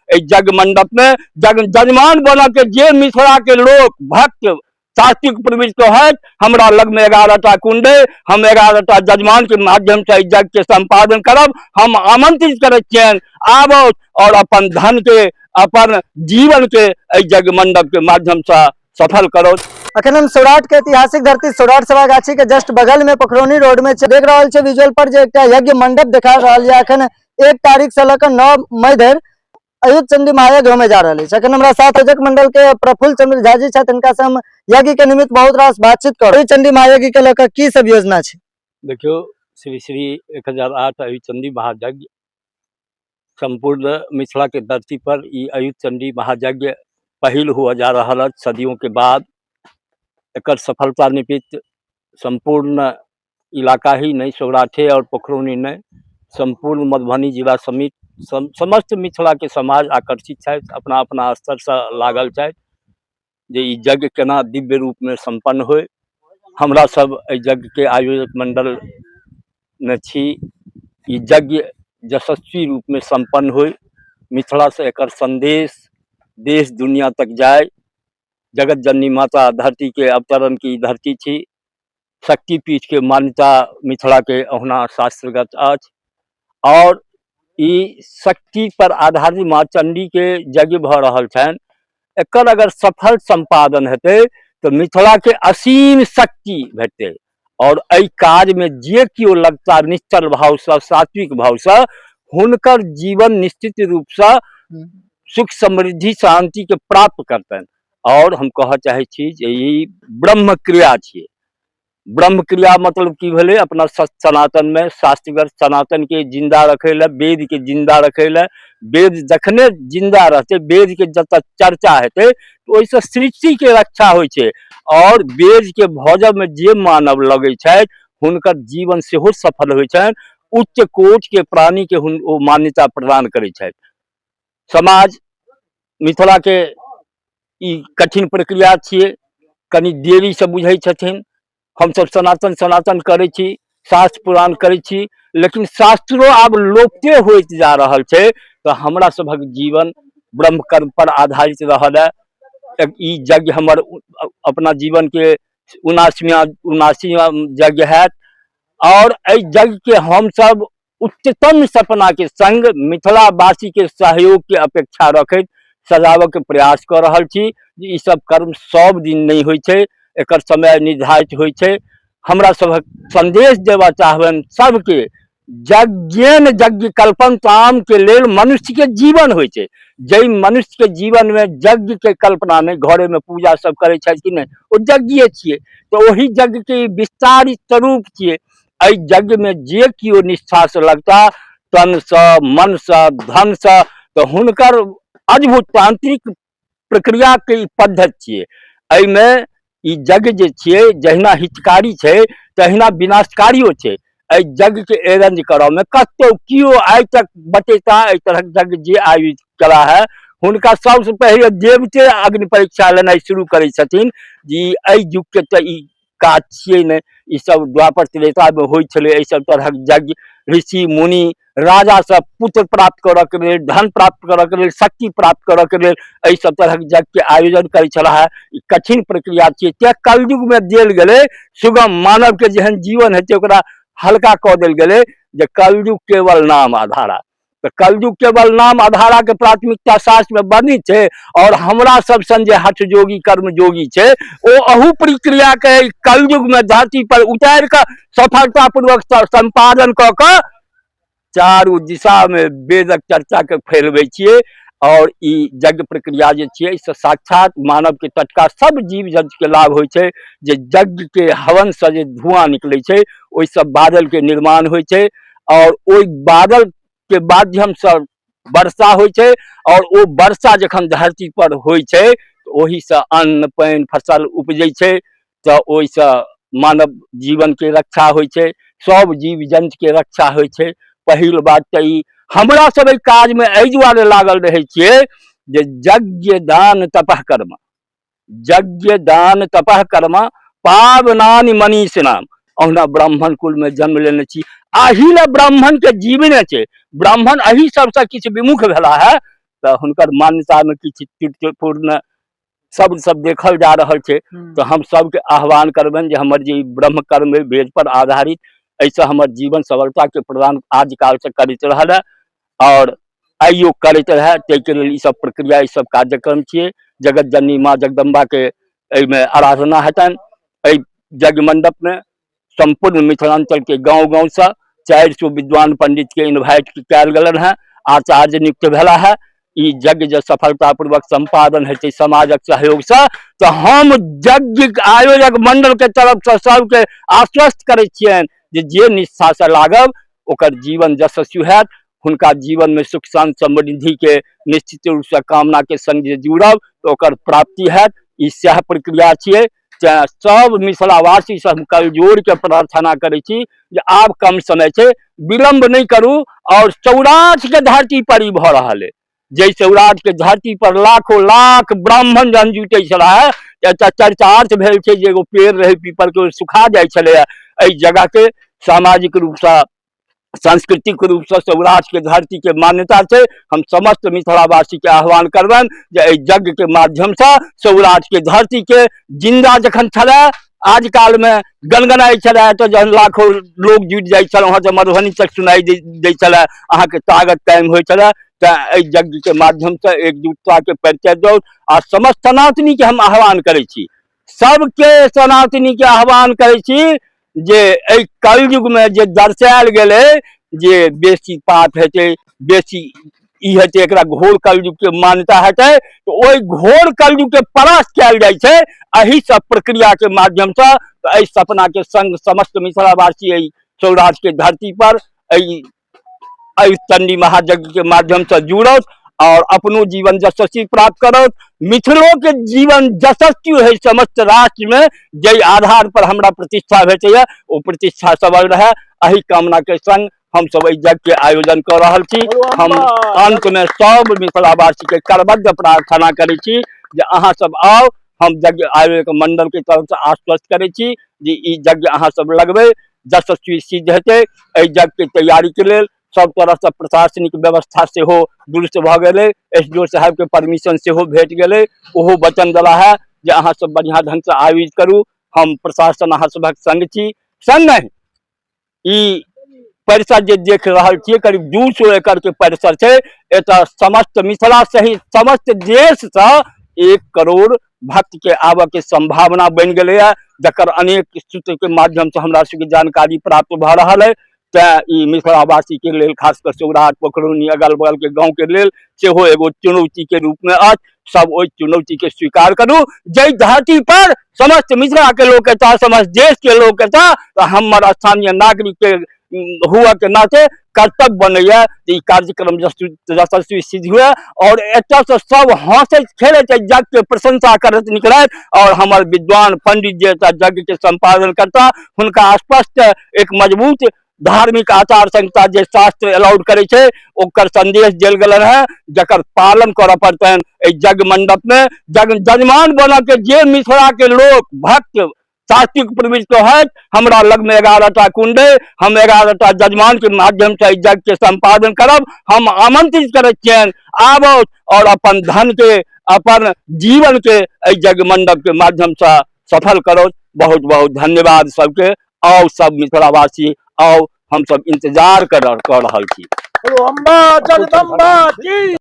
एहि यज्ञ मंडप में जजमान बनऽ के जे मिथिला के लोक भक्त सात्विक प्रवृत्ति है, हमरा लग में 11 टा कुंड है, हम 11 टा जजमान के माध्यम से यज्ञ के संपादन करब। हम आमंत्रित करै छियनि, आबो और अपन धन के, अपन जीवन के एहि यज्ञ मंडप के माध्यम से सफल करो। अखन हम सौराठ के ऐतिहासिक धरती सौराठ सभागाछी के जस्ट बगल में पोखरौनी रोड में देख रहल छै विजुअल पर जे एकटा यज्ञ मंडप देखा रहल ये। अखन 1 तारीख से लऽ कऽ 9 मई धरि अयुत चंडी महायज्ञ होमे जा रहल अछि। अखन हमरा साथ आयोजक मंडल के प्रफुल्ल चंद्र झा जी छथि, हिनका से हम यज्ञ के निमित्त बहुत रास बातचीत करब। अयुत चंडी महायज्ञ के लऽ कऽ की सब योजना छै? देखियौ, श्री श्री 1008 अयुत चंडी महायज्ञ संपूर्ण मिथिला के धरती पर ई अयुत चंडी महायज्ञ पहिल हुआ जा रहल अछि सदियों के बाद। एकर सफलता निमित्त संपूर्ण इलाका ही नहीं, सौराठे और पोखरौनी नहीं, संपूर्ण मधुबनी जिला समेत समस्त मिथिला के समाज आकर्षित छथि, अपना अपना स्तर से लागल छथि जे ई यज्ञ केना दिव्य रूप में संपन्न होय। हमरा सब एहि यज्ञ के आयोजक मंडल में छी। ई यज्ञ यशस्वी रूप में संपन्न होय, मिथिला से एकर संदेश देश दुनिया तक जाय। जगत जननी माता धरती के अवतरण की धरती छी, शक्तिपीठ के मान्यता मिथिला के अहुना शास्त्रगत अछि और ई शक्ति पर आधारित माँ चंडी के यज्ञ भऽ रहल छनि। एकर अगर सफल संपादन हेतै तऽ मिथिला के असीम शक्ति भेटतै और एहि काज में जे केओ लगता निश्चल भाव से, सात्विक भाव से, हुनकर जीवन निश्चित रूप से सुख समृद्धि शांति के प्राप्त करतनि। और हम कहऽ चाहै छी जे ई ब्रह्म क्रिया छियै। ब्रह्म क्रिया मतलब की भेलै, अपना सनातन में शास्त्रगत सनातन के जिंदा रखै लए, वेद के जिंदा रखै लए। वेद जखने जिंदा रहतै, वेद के जतऽ चर्चा हेतै तऽ ओहिसँ सृष्टि के रक्षा होइ छै और वेद के भजब में जे मानव लगै छथि हुनकर जीवन सेहो सफल होइ छनि। उच्च कोटि के प्राणी के ओ मान्यता प्रदान करै छथि। समाज मिथिला के ई कठिन प्रक्रिया छियै, कनि देरीसँ बुझै छथिन। हमसब सनातन सनातन करै छी, शास्त्र पुराण करै छी, लेकिन शास्त्रो आब लोपते होइत जा रहल छै। तऽ हमरा सभक जीवन ब्रह्म कर्म पर आधारित रहल है। ई यज्ञ हमर अपना जीवन के 79वां यज्ञ हैत और एहि यज्ञ के हमसब उच्चतम सपना के संग मिथिलावासी के सहयोग के अपेक्षा रखैत सजाबऽ के प्रयास कऽ रहल छी। ई सब कर्म सब दिन नहि होइ छै, एकर समय निर्धारित होइ छै। हमरा सभक संदेश देबऽ चाहबनि सबके, यज्ञेन यज्ञ कल्पन ताम के लेल मनुष्य के जीवन होइ छै। जाहि मनुष्य के जीवन में यज्ञ के कल्पना नहि, घरे में पूजा सब करै छथि कि नहि, ओ यज्ञे छियै। तऽ ओहि यज्ञ के विस्तारित स्वरूप छियै। एहि यज्ञ में जे केओ निष्ठा से लगता, तन से, मन से, धन से, तऽ हुनकर अद्भुत तांत्रिक प्रक्रिया के ई पद्धति छियै। एहिमे ई यज्ञ जे छियै, जहिना हितकारी छै तहिना विनाशकारियो छै। एहि यज्ञ के एरंज करऽ में कतौ केओ आइ तक बतेता एहि तरहक यज्ञ जे आयोजित कला है, हुनका सबसँ पहिले देवते अग्नि परीक्षा लेनाइ शुरू करै छथिन जे एहि युग के तऽ ई काज छियै नहि। ई सब द्वापर त्रेता मे होइ छलै। एहि सब तरहक यज्ञ ऋषि मुनि राजा सब पुत्र प्राप्त करऽ के लेल, धन प्राप्त करऽ के लेल, शक्ति प्राप्त करऽ के लेल एहि सब तरहक यज्ञ के आयोजन करै छलाह। ई कठिन प्रक्रिया छियै। तें कलयुग मे देल गेलै सुगम मानव के जेहन जीवन हेतै ओकरा हल्का कऽ देल गेलै जे कलयुग केवल नाम आधारा। तऽ कलयुग केवल नाम आधारा के प्राथमिकता शास्त्र में वर्णित छै और हमरा सब सन जे हठ जोगी कर्म जोगी छै ओ अहू प्रक्रिया के कलयुग में धरती पर उतारि कऽ सफलता पूर्वक संपादन कऽ कऽ चारू दिशा में वेदक चर्चा के फैलबै छियै। और ई यज्ञ प्रक्रिया जे छियै एहिसँ साक्षात मानव के टटका सब जीव जन्तु के लाभ होइ छै। जे यज्ञ के हवन से जे धुआं निकलै छै ओहिसँ बादल के निर्माण होइ छै और ओहि बादल के माध्यम से वर्षा होइ छै और ओ वर्षा जखन धरती पर होइ छै तऽ ओहिसँ अन्न पानि फसल उपजै छै। तऽ ओहिसँ मानव जीवन के रक्षा होइ छै, सब जीव जन्तु के रक्षा होइ छै। पहिल बात तऽ ई हमरा सब एहि काजमे एहि दुआरे लागल रहै छियै जे यज्ञ दान तपः कर्म, यज्ञ दान तपः कर्म पावनानि मनीष नाम। अहुना ब्राह्मण कुल में जन्म लेने छी, अही लए ब्राह्मण के जीवने छै। ब्राह्मण एहि सबसँ किछु विमुख भेला है। तऽ हुनकर मान्यतामे किछु त्रुटिपूर्ण शब्द सब देखल जा रहल छै। तऽ हम सबके आह्वान करबनि जे हमर जे ई ब्रह्मकर्म अइ वेद पर आधारित, एहिसँ हमर जीवन सबलताके प्रदान आदिकालसँ करैत रहल है आओर आइयो करैत रहए, ताहिके लेल ई सब प्रक्रिया, ई सब कार्यक्रम छियै। जगत जननी माँ जगदम्बाके एहिमे आराधना हेतनि। एहि यज्ञ मंडपमे सम्पूर्ण मिथिलांचलके गाँव गाँवसँ 400 विद्वान पंडितके इन्वाइट कयल गेलनि हेँ, आचार्य नियुक्त भेला है। ई यज्ञ जे सफलतापूर्वक सम्पादन हेतै समाजक सहयोगसँ, तऽ हम यज्ञ आयोजक मंडलके तरफसँ सबके आश्वस्त करै छियनि जे जे निष्ठासँ लागब ओकर जीवन यशस्वी हैत। हुनका जीवनमे सुख शान्ति समृद्धिके निश्चित रूपसँ कामनाके संग जे जुड़ब तऽ ओकर प्राप्ति हैत। ई सएह प्रक्रिया छियै। तेँ सब मिथिलावासीसँ हम कल जोड़िके प्रार्थना करै छी जे आब कम समय छै, विलम्ब नहि करू। आओर सौराठके धरती पर ई भऽ रहल अइ, जाहि सौराठके धरती पर लाखो लाख ब्राह्मण जहन जुटै छलाह हे, एतऽ चर्चार्थ भेल छै जे एगो पेड़ रहै पीपलके, ओ सुखा जाइ छलैए। एहि जगहके सामाजिक रूपसँ, सांस्कृतिक रूपसँ सौराठके धरतीके मान्यता छै। हम समस्त मिथिलावासीके आह्वान करबनि जे एहि यज्ञके माध्यमसँ सौराठके धरतीके जिन्दा जखन छलए, आदिकालमे गनगनाइ छलए, तऽ जहन लाखो लोक जुटि जाइ छल, वहाँ से मधुबनी तक सुनाइ दै छलए, अहाँके ताकत कायम होइ छलए। तेँ एहि यज्ञके माध्यमसँ एकजुटताके परिचय दौ। आ समस्त सनातनीके हम आह्वान करै छी, सबके सनातनीके आह्वान करै छी जे एहि कलयुगमे जे दर्शायल गेलै जे बेसी पाप हेतै, बेसी ई हेतै, एकरा घोर कलयुगके मान्यता हेतै, तऽ ओहि घोर कलयुगके परास्त कयल जाइ छै एहि सब प्रक्रियाके माध्यमसँ। तऽ एहि सपनाके संग समस्त मिथिलावासी एहि सौराठके धरती पर एहि एहि चंडी महायज्ञ के माध्यम से जुड़त और अपनो जीवन यशस्वी प्राप्त करत, मिथिलो के जीवन यशस्वी है समस्त राष्ट्र में। जाहि आधार पर हमरा प्रतिष्ठा भेटैया ओ प्रतिष्ठा सबल रहे, एहि कामना के संग हम सब एहि यज्ञ के आयोजन कऽ रहल छी। हम अंत में सब मिथिलावासी के करबद्ध प्रार्थना करै छी जे अहाँ सब आउ। हम यज्ञ आयोजक मंडल के तरफ से आश्वस्त करै छी जे ई यज्ञ अहाँ सब लगबै, यशस्वी सिद्ध हेतै। एहि यज्ञके तैयारीके लेल सब तरहसँ प्रशासनिक व्यवस्था सेहो दुरुस्त भऽ गेलै। एस डी ओ साहेबके परमिशन सेहो भेट गेलै, ओहो वचन देला है जे अहाँ सब बढ़िआँ ढङ्गसँ आयोजित करू, हम प्रशासन अहाँ सभक संग छी। संगहि ई परिसर जे देख रहल छियै, करीब 200 एकड़के परिसर छै। एतऽ समस्त मिथिला सहित समस्त देशसँ 1 करोड़ भक्तके आबऽके सम्भावना बनि गेलैए, जकर अनेक सूत्रके माध्यमसँ हमरा सबके जानकारी प्राप्त भऽ रहल अइ। तेँ ई मिथिलावासीके लेल, खास कऽ सौराठ पोखरौनी अगल बगलके गाँवके लेल सेहो एगो चुनौतीके रूपमे अछि। सब ओहि चुनौतीके स्वीकार करू। जाहि धरती पर समस्त मिथिलाके लोक एता, समस्त देशके लोक एता, तऽ हमर स्थानीय नागरिकके हुअ के नाते कर्तव्य बनैया जे ई कार्यक्रम यशस्वी सिद्ध हुए और एतयसँ सब हँसैत खेलैत एहि यज्ञके प्रशंसा करैत निकलथि। और हमर विद्वान पंडित जे एतऽ यज्ञके सम्पादन करता, हुनका स्पष्ट एक मजबूत धार्मिक आचार संहिता जे शास्त्र अलाउड करै छै ओकर संदेश देल गेलनि हेँ, जकर पालन करऽ पड़तनि। एहि यज्ञ मंडपमे यजमान बनऽ के जे मिथिलाके लोक भक्त सात्विक प्रवृत्ति होयत, हमरा लगमे 11 टा कुंड अइ, हम 11 टा यजमान के माध्यम से एहि यज्ञ के सम्पादन करब। हम आमंत्रित करैत छियनि, आबथु और अपन धन के, अपन जीवन के एहि यज्ञ मंडप के माध्यम से सफल करो। बहुत बहुत धन्यवाद सबके। आउ सब मिथिलावासी आउ, हम सब इंतजार कर रहल छी। अम्बा जगदम्बा की।